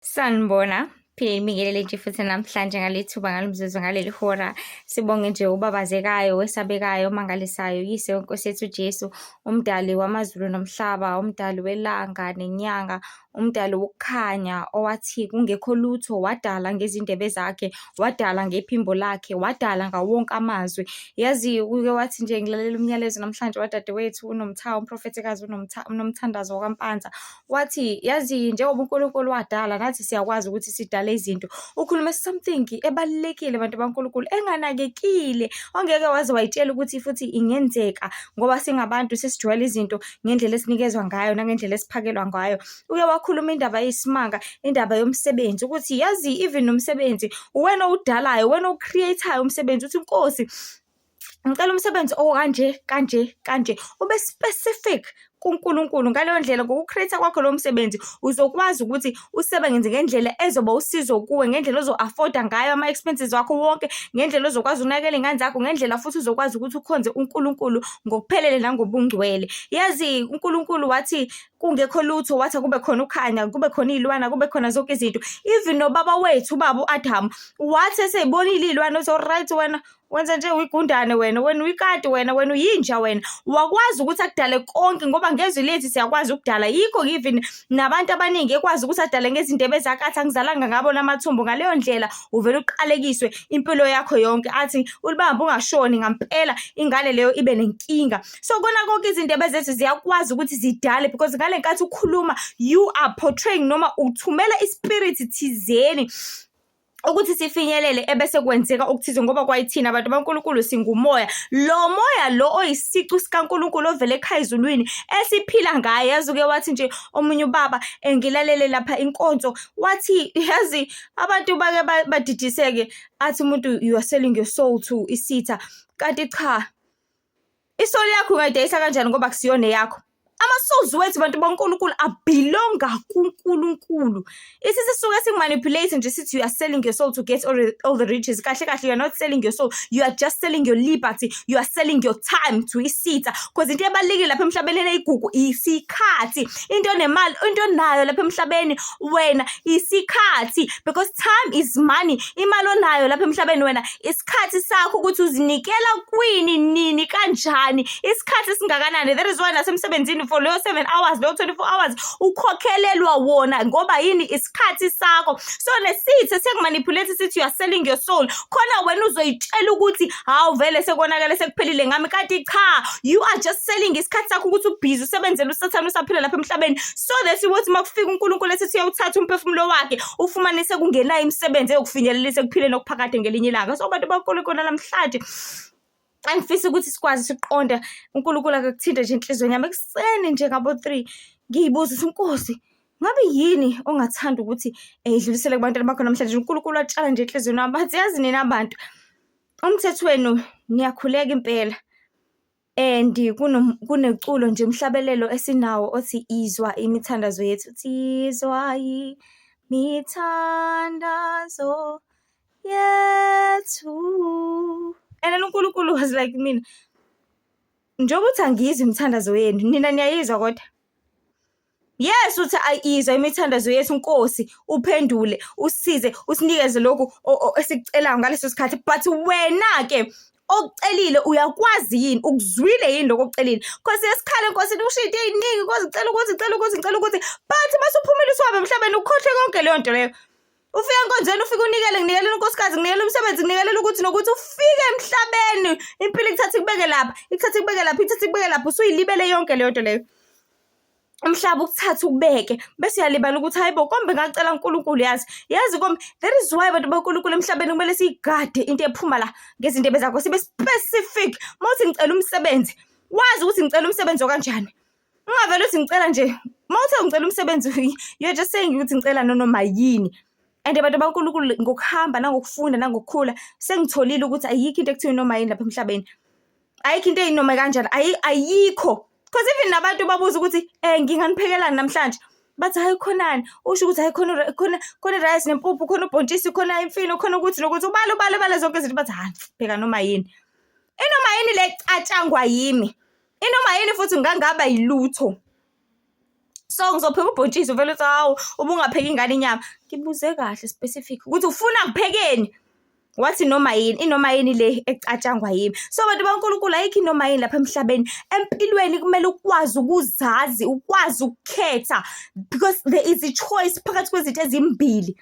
Sanibona, phinde ngibingelele nje futhi namhlanje ngaleli thuba, ngalo mzuzu, ngaleli hora. Sibonge nje ubabazekayo, wesabekayo, omangalisayo, uyise wenkosi yethu uJesu, umdali wamazulu nomhlaba, umdali welanga nenyanga, umdali wokukhanya owathi kungekho lutho wadala ngezindebe zakhe, wadala ngephimbo lakhe, wadala ngawo wonke amazwi. Yazi uke wathi nje ngilalela umyalezo namhlanje wadadewethu uNomtha, umprofethikazi uNomtha, uNomthandazo wakaMpanza, Wathi, yazi njengoba uNkulunkulu wadala nathi siyakwazi ukuthi sidale izinto. Ukhulume something ebalulekile bantu baNkulunkulu enganakekile ongeke waze wayitshela ukuthi futhi ingenzeka ngoba singabantu sesijwayele izinto ngendlela esinikezwa ngayo nangendlela esiphakelwa ngayo. Uke wakhuluma indaba eyisimanga, indaba yomsebenzi ukuthi yazi even nomsebenzi uwena owudalayo, uwena owu-create-ayo umsebenzi uthi Nkosi ngicela umsebenzi okanje kanje kanje ube specific kuNkulunkulu. Ngaleyo ndlela ngoku-create-a kwakho lowo msebenzi uzokwazi ukuthi usebenze ngendlela ezoba usizo kuwe, ngendlela ozo-afford-a ngayo ama-expenses wakho wonke, ngendlela ozokwazi ukunakekela iy'ngane zakho, ngendlela futhi uzokwazi ukuthi ukhonze uNkulunkulu ngokuphelele nangobungcwele. Yazi uNkulunkulu wathi kungekho lutho wathi akube khona ukhanya, kube khona iy'lwana, kube khona zonke izinto. Even nobaba wethu ubaba u-Adamu wathi esey'bonile iy'lwane uthi alright wena wenza nje uyigundane wena, wena uyikati wena, wena uyinja wena. Wakwazi ukuthi akudale konke ngoba ngezwi lethu siyakwazi ukudala. Yikho even nabantu abaningi ekwazi ukuthi adale ngezindebe zakhe athi angizalanga ngabo namathumbu. Ngaleyo ndlela uvele uqalekiswe impilo yakho yonke, athi ulibambe ungashoni ngampela ingane leyo ibe nenkinga. So kona konke izindebe zethu ziyakwazi ukuthi zidale because ngale nkathi ukhuluma you are portraying noma uthumela ispirit thizeni ukuthi sifinyelele ebese kwenzeka okuthize ngoba kwayithina abantu baNkulunkulu singumoya. Lo moya lo oyisiqu sikaNkulunkulu ovela ekhaya ezulwini esiphila ngaye. Yazi uke wathi nje omunye ubaba engilalele lapha inkonzo wathi yazi abantu bake badidiseke athi umuntu you are selling your soul to isitha kanti cha I-soul yakho ungayidayisa kanjani ngoba akusiyona eyakho? Ama-souls wethu bantu baNkulunkulu abhilonga kuNkulunkulu. Ithi sisuke siku-manipulate nje sithi you are selling your soul to get all the riches. Kahle kahle you are not selling your soul, you are just selling your liberty, you are selling your time to isitha. Because into ebalulekile lapha emhlabeni eneyigugu isikhathi. Into onemali, into onayo lapha emhlabeni wena isikhathi because time is money. Imali onayo lapha emhlabeni wena isikhathi sakho ukuthi uzinikela kwini nini kanjani isikhathi esingakanani that is why nasemsebenzini for leyo 7 hours leyo 24 hours ukhokhelelwa wona ngoba yini isikhathi sakho so nesithe sekumanipulate sithi you are selling your soul khona wena uzoyitshela ukuthi hawu vele sekonakele sekuphelile ngami kanti cha you are just selling isikhathi sakho ukuthi ubhizi usebenzele usathane usaphila lapha emhlabeni so that ukuthi uma kufika uNkulunkulu esithi uyawuthatha umphefumulo wakhe ufumanise kungenayo imisebenzi eyokufinyelelisa ekuphileni okuphakade ngelinye ilanga. So bantu baNkulunkulu namhlanje angifisi ukuthi sikwazi siqonde uNkulunkulu akakuthinte nje enhliziyweni yami ekuseni nje ngabo-3 ngiyibuza ukuthi Nkosi ngabe yini ongathanda ukuthi idlulisele kubantwana bakho namhlanje. UNkulunkulu watshala nje enhliziyweni yami bathi yazi nina bantu umthetho wenu niyakhuleka impela And kuneculo nje umhlabelelo esinawo othi izwa imithandazo yethu, uthi izwa imithandazo yethu. And then uNkulunkulu was like mina, njengoba uthi angiyizwa imithandazo yenu, nina niyayizwa kodwa? Yes, uthi ayizwa imithandazo yethu Nkosi, uphendule, usize, usinikeze lokhu esikucelayo ngaleso sikhathi. But wena-ke okucelile uyakwazi yini ukuzwile yini lokho okucelile cause esikhala enkosini usho into ey'ningi nkosi ngicela ukuthi ngicela ukuthi ngicela ukuthi but mase uphumile usuhambe emhlabeni ukhohlwe konke leyo nto leyo ufike enkonzweni ufike unikele nginikelela unkosikazi nginikelela umsebenzi nginikelela ukuthi nokuthi ufike emhlabeni impilo ikuthatha ikubeke lapha ikuthatha ikubeke lapha ikuthatha ikubeke lapha usuyilibele yonke leyo nto leyo umhlaba ukuthatha ukubeke bese uyalibala ukuthi hayi bo kombe ngacela uNkulunkulu yazi yazi kombe that is why abantu baNkulunkulu emhlabeni kumele siyigade into ephuma la ngezindebe zakho sibe specific mawuthi ngicela umsebenzi wazi ukuthi ngicela umsebenzi okanjani ungavele uthi ngicela nje mawuthi ngicela umsebenzi you're just saying ukuthi ngicela nonoma yini and abantu baNkulunkulu ngokuhamba nangokufunda nangokukhula sengitholile ukuthi ayikho into ekuthiwa noma yini lapha emhlabeni ayikho into eyinoma kanjani ayikho because even nabantu babuza ukuthi nginganiphekelani namhlanje bathi hayi khonani usho ukuthi hayi khona khona khona rice nempuphu khona ubhontshisi khona imfino khona ukuthi nokuthi ubale ubale ubale zonke izinto bathi hayi pheka noma yini inoma yini le catshangwa yimi inoma yini futhi ngangaba yilutho. So ngizopheka ubhontshisi uvele uthi hawu ubungapheki ingane inyama. Ngibuze kahle specific ukuthi ufuna ngiphekeni? Wathi noma yini, inoma yini le ecatshangwa yimi. So bantu baNkulunkulu ayikho inoma yini lapha emhlabeni. Empilweni kumele ukwazi ukuzazi, ukwazi ukukhetha because there is a choice phakathi kwezinto ezimbili.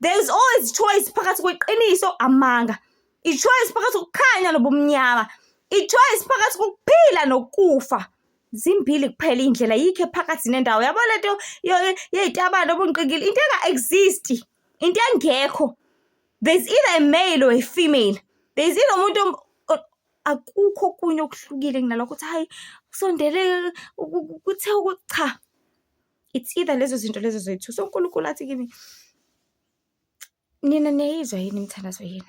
There is always choice phakathi kweqiniso amanga. I-choice phakathi kokukhanya nobumnyama. I-choice phakathi kokuphila nokufa. Zimbili kuphela iy'ndlela, yikho ephakathi nendawo. Yabo le nto yey'tabane obunqikili, into enga-exist, into engekho. There's either a male or a female. There's either umuntu akukho okunye okuhlukile kunalokho ukuthi hhayi kusondele kuthe cha. It's either lezo zinto lezo zoyi-two. So uNkulunkulu athi kimi, nina niyayizwa yini imithandazo yenu?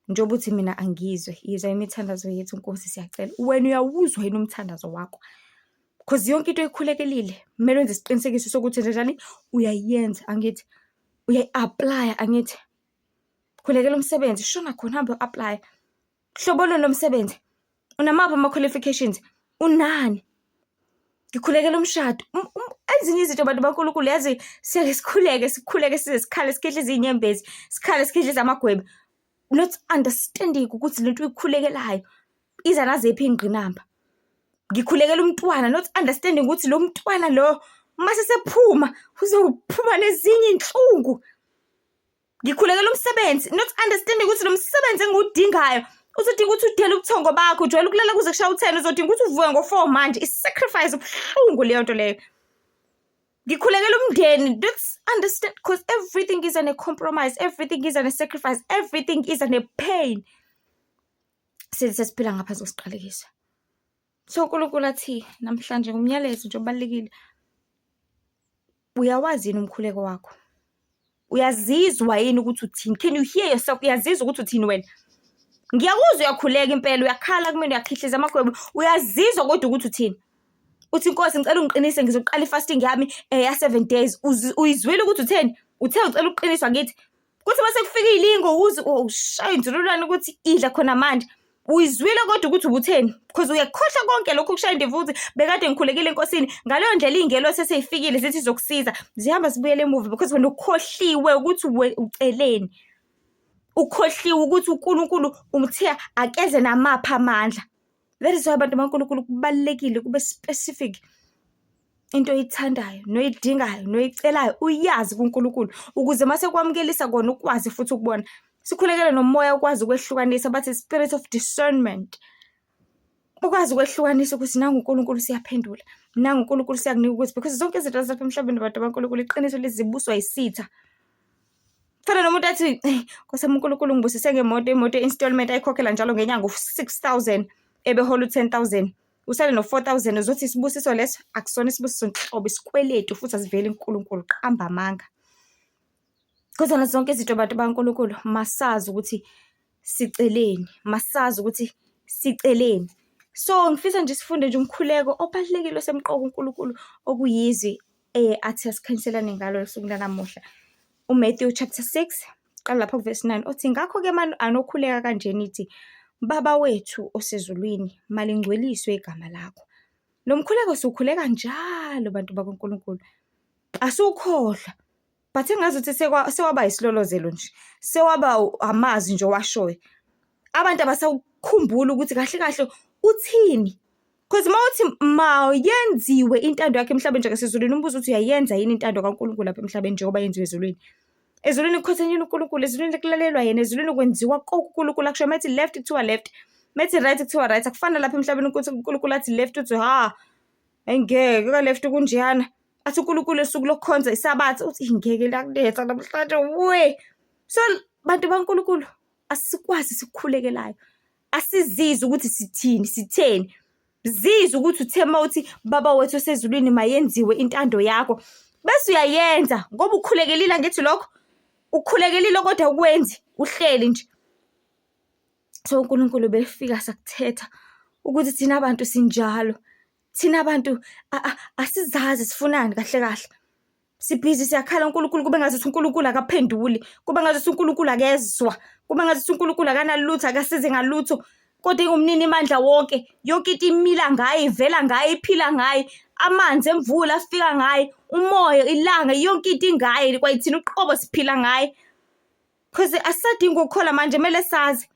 Njengoba uthi mina angiyizwe, yizwa imithandazo yethu Nkosi siyacela. Wena uyawuzwa yini umthandazo wakho? Cause yonke into oyikhulekelile kumele wenze isiqinisekiso sokuthi njani uyayenza angithi? Uyayi-aplaya angithi? Khulekela umsebenzi, shona khona hamba uyo-aplaya. Hlobo luni lomsebenzi? Unamaphi ama-qualifications? Unani? Ngikhulekela umshado. Ezinye izinto bantu baNkulunkulu yazi siyake sikhuleke sikhuleke size sikhale sikhihlize iy'nyembezi, sikhale sikhihlize amagwebu. Not understanding ukuthi lento oyikhulekelayo iza naziphi iy'ngqinamba. Ngikhulekela umntwana not understanding ukuthi lo mntwana lo mase sephuma uzophuma nezinye iy'nhlungu. Ngikhulekela umsebenzi not understanding ukuthi lo msebenzi engiwudingayo uzodinga ukuthi udele ubuthongo bakho, ujwayele ukulala kuze kushaye u-10, uzodinga ukuthi uvuke ngo-4 manje. I-sacrifice ubuhlungu leyo nto leyo. Ngikhulekela umndeni, not understand because everything is a compromise, everything is a sacrifice, everything is a pain. Sithi sesiphila ngaphansi kwesiqalekiso. So uNkulunkulu athi namhlanje ngumyalezo nje obalulekile. Uyawazi yini umkhuleko wakho? Uyazizwa yini ukuthi uthini? Can you hear yourself? Uyazizwa ukuthi uthini wena? Ngiyakuzwa uyakhuleka impela, uyakhala kumina, uyakhihliza amagwebu. Uyazizwa kodwa ukuthi uthini? Uthi Nkosi ngicela ungiqinise ngizoqala i-fasting yami ya 7 days. Uyizwile ukuthi utheni? Uthe ucela ukuqiniswa ngithi. Kuthi mase kufika iy'lingo uze ushaya inzululwane ukuthi idla khona manje. Uyizwile kodwa ukuthi ubutheni? Because uyakukhohlwa konke lokhu kushaya indiva ukuthi bekade ngikhulekile enkosini. Ngaleyo ndlela iy'ngelosi esey'fikile zithi zizokusiza. Zihamba zibuyele emuva because wena ukhohliwe ukuthi uceleni. Ukhohliwe ukuthi uNkulunkulu umthe akeze namaphi amandla. That is why abantu baNkulunkulu kubalulekile kube specific into oyithandayo noyidingayo noyicelayo uyazi kuNkulunkulu ukuze mase kwamukelisa kona ukwazi futhi ukubona. Sikhulekele nomoya ukwazi ukwehlukanisa bathi spirit of discernment. Ukwazi ukwehlukanisa ukuthi nangu uNkulunkulu siyaphendula, nangu uNkulunkulu siyakunika ukuthi because zonke izinto zalapha emhlabeni bantu baNkulunkulu iqiniso lizibuswa yisitha. Kufana nomuntu athi Nkosi yami uNkulunkulu ngibusise ngemoto, imoto ye-installment ayikhokhela njalo ngenyanga u-6,000 ebehola u-10,000. Usale no-4,000 uzothi isibusiso leso akusona isibusiso nhlobo, isikweletu futhi asiveli kuNkulunkulu, qamba amanga. Kuzona zonke izinto bantu baNkulunkulu masazi ukuthi siceleni, masazi ukuthi siceleni. So ngifisa nje sifunde nje umkhuleko obalulekile osemqoka uNkulunkulu okuyizwi athi asikhanyiselane ngalo usuku lanamuhla. UMatthew chapter 6 qala lapha ku-verse 9 othi ngakho-ke anokhuleka kanje nithi Baba wethu osezulwini malingcweliswe igama lakho. Lo mkhuleko siwukhuleka njalo bantu bakaNkulunkulu. Asiwukhohlwa but engazuthi sewaba isilolozelo nje, sewaba amazwi nje owashoyo. Abantu abasakukhumbuli ukuthi kahle kahle uthini. Cause uma uthi mayenziwe intando yakhe emhlabeni njengasezulwini, umbuzo uthi uyayenza yini intando kaNkulunkulu lapha emhlabeni njengoba yenziwe ezulwini? Ezulwini kukhotanyelwa uNkulunkulu, ezulwini kulalelwa yena, ezulwini kwenziwa konke uNkulunkulu akushoyo. Uma ethi left kuthiwa left, uma ethi right kuthiwa right. Akufani nalapha emhlabeni ukuthi uNkulunkulu athi left uthi ha, ngeke ka-left kunjeyana. Athi uNkulunkulu usuku lokukhonza isabatha uthi ngeke liyakunetha namhlanje we. So bantu baNkulunkulu asikwazi esikukhulekelayo. Asizizwe ukuthi sithini, sitheni. Zizwe ukuthi uthe uma uthi Baba wethu osezulwini mayenziwe intando yakho. Bese uyayenza ngoba ukhulekelile angithi lokho. Ukhulekelile kodwa awukwenzi, uhleli nje. So uNkulunkulu befika sakuthetha ukuthi thina bantu sinjalo. Thina bantu asizazi sifunani kahle kahle. Sibhizi siyakhala uNkulunkulu kube ngazuthi uNkulunkulu akaphenduli, kube ngazuthi uNkulunkulu akezwa, kube ngazuthi uNkulunkulu akanalutho, akasizi ngalutho. Kodwa ingumnini mandla wonke, yonke into imila ngaye, ivela ngaye, iphila ngaye, amanzi emvula afika ngaye, umoya, ilanga, yonke into ingaye, kwayithina uqobo siphila ngaye. Cause asisadingi ukukholwa manje, kumele sazi.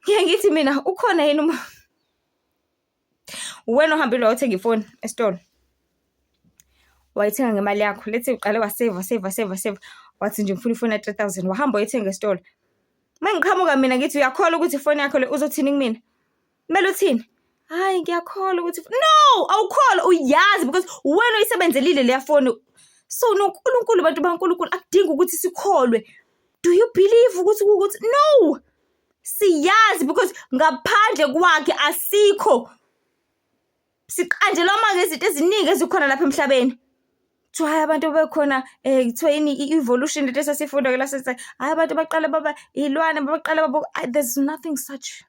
Ngiye ngithi mina ukhona yini uma wena ohambile wayothenga ifoni esitolo, wayithenga ngemali yakho, let's say uqale waseva, seva, seva, seva, wathi nje ngifuna ifoni ya-3,000, wahamba wayithenga esitolo. Uma ngiqhamuka mina ngithi uyakholwa ukuthi ifoni yakho le, uzothini kumina? Kumele uthini? Hhayi, ngiyakholwa ukuthi, no, awukholwa, uyazi because wena oyisebenzelile leya foni. So noNkulunkulu, bantu baNkulunkulu, akudingi ukuthi sikholwe. Do you believe ukuthi ukuthi no? Siyazi because ngaphandle kwakhe asikho. Siqanjelwa amanga izinto eziningi ezikhona lapha emhlabeni. Kuthiwa hhayi abantu bekhona kuthiwa yini i-evolution lento esasiyifunda-ke la, sithi hhayi abantu baqale baba iy'lwane, baqale baba, there's nothing such.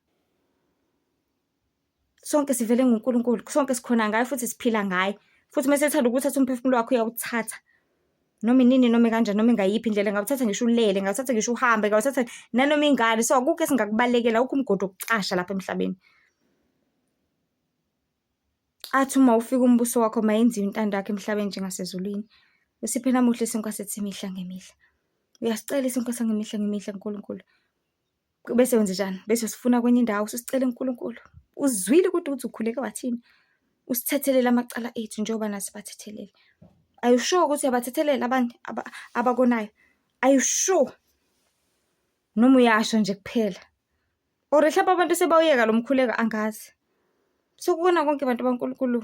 Sonke sivele nguNkulunkulu, sonke sikhona ngaye futhi siphila ngaye. Futhi uma esethanda ukuthatha umphefumulo wakho uyawuthatha. Noma inini, noma ikanjani, noma ingayiphi indlela, engawuthatha ngisho ulele, engawuthatha ngisho uhambe, engawuthatha nanoma ingani. So akukho esingakubalekela, awukho umgodi wokucasha lapha emhlabeni. Athi uma ufika umbuso wakho, mayenziwe intando yakho emhlabeni njengasezulwini. Usiphe namuhla isinkwa sethu imihla ngemihla. Uyasicela isinkwa sangemihla ngemihla kuNkulunkulu. Bese wenzenjani? Bese usifuna kwenye indawo, ususicela kuNkulunkulu. Uzwile kodwa ukuthi ukhuleke wathini? Usithethelele amacala ethu njengoba nathi sibathethelele. Are you sure ukuthi uyabathethelela abantu abakonayo? Are you sure? Noma uyasho nje kuphela? Or mhlawumbe abantu sebawuyeka lo mkhuleko, angazi. So kukona konke, bantu baNkulunkulu,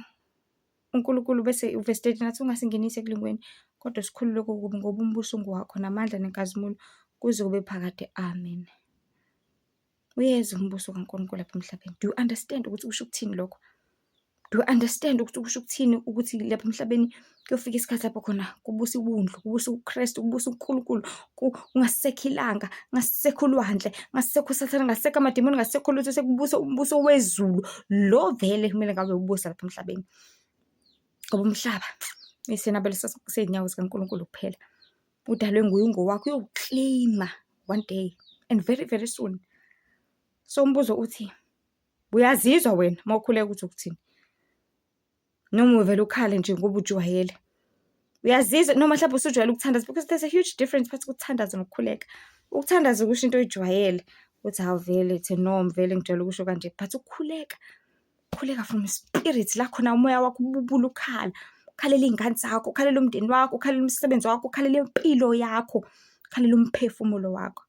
uNkulunkulu bese uvesi 13 athi ungasingenisi ekulingweni, kodwa sikhulule kokubi, ngoba umbuso ungowakho namandla nenkazimulo kuze kube phakade. Amen. Uyeza umbuso kaNkulunkulu lapha emhlabeni. Do you understand ukuthi kusho ukuthini lokho? Do you understand ukuthi kusho ukuthini ukuthi lapha emhlabeni kuyofika isikhathi lapho khona kubusa iwundlu, kubusa uKristu, kubusa uNkulunkulu, kungasekho ilanga, kungasekho ulwandle, kungasekho uSathane, kungasekho amadimoni, kungasekho lutho, sekubusa umbuso wezulu lo vele kumele ngabe ubusa lapha emhlabeni. Ngoba umhlaba isenabelo sey'nyawo zikaNkulunkulu kuphela. Udalwe nguye, ungowakho, uyowukleyima one day and very very soon. So umbuzo uthi, uyazizwa wena uma ukhuleka ukuthi ukuthini? Noma uvele ukhale nje ngoba ujwayele? Uyazizwa noma mhlawumbe usujwayele ukuthandaza, because there's a huge difference phakathi kokuthandaza nokukhuleka. Ukuthandaza ukusho into oyijwayele, uthi hawu vele it's a norm, vele ngijwayele ukusho kanje, but ukukhuleka, ukukhuleka from spirit, la khona umoya wakho ububula ukhala, ukhalela iy'ngane zakho, ukhalela umndeni wakho, ukhalela umsebenzi wakho, ukhalela impilo yakho, ukhalela umphefumulo wakho.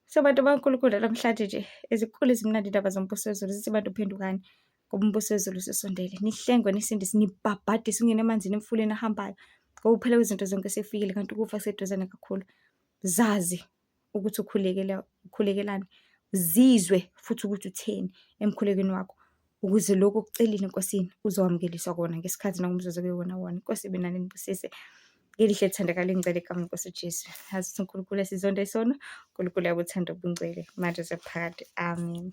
So bantu baNkulunkulu, namhlanje nje ezinkulu ezimnandi indaba zombuso wezulu zithi, bantu, phendukani ngoba umbuso wezulu ususondele. Nihlengwe, nisindiswe, nibhabhadiswe, ungene emanzini emfuleni ahambayo, ngoba ukuphela kwezinto zonke sekufikile kanti ukufa kuseduzane kakhulu. Zazi ukuthi ukhulekela ukhulekelani, zizwe futhi ukuthi utheni emkhulekweni wakho, ukuze lokhu okucelile eNkosini uzowamukeliswa kona ngesikhathi nangomzuzu okuyiwona wona. Inkosi ibe nani, nibusise. Ngelihle lithandeka lingcwele igama lenkosi uJesu. Yazi ukuthi uNkulunkulu esizonda isono, uNkulunkulu uyabuthanda ubungcwele manje sephakade. Amen.